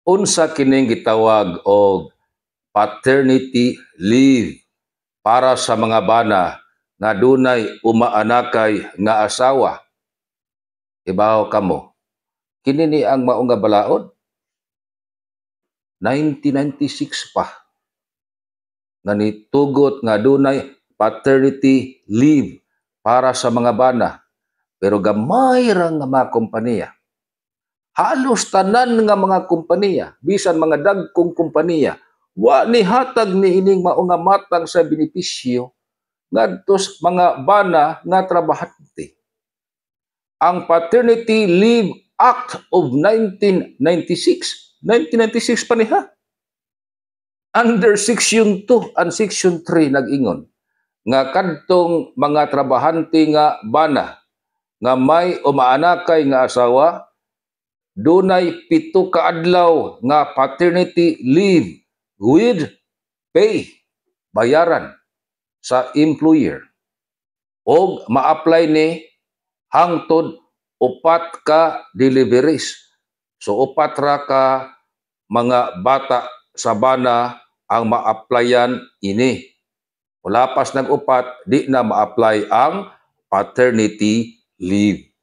Unsa kining gitawag og paternity leave para sa mga bana nga dunay umaanakay nga asawa? Ibaw kamo. Kini ni ang mao nga balaod 1996 pa nga nitugot nga dunay paternity leave para sa mga bana, pero gamay ra nga mga kompanya. Halos tanan nga mga kompanya, bisan mga dagkong kompanya, wa ni hatag ni ining mao nga matang sa benepisyo ngadto sa mga bana nga trabahante. Ang Paternity Leave Act of 1996, 1996 pa niya, under Section 2 and Section 3, nag-ingon nga kadtong mga trabahante nga bana nga may umaanakay nga asawa, dunay 7 ka adlaw nga paternity leave with pay, bayaran sa employer, og ma-apply ni hangtod 4 ka deliveries. So 4 ra ka mga bata sa bana ang ma-applyan ini. Wala pas nag 4, di na ma-apply ang paternity leave.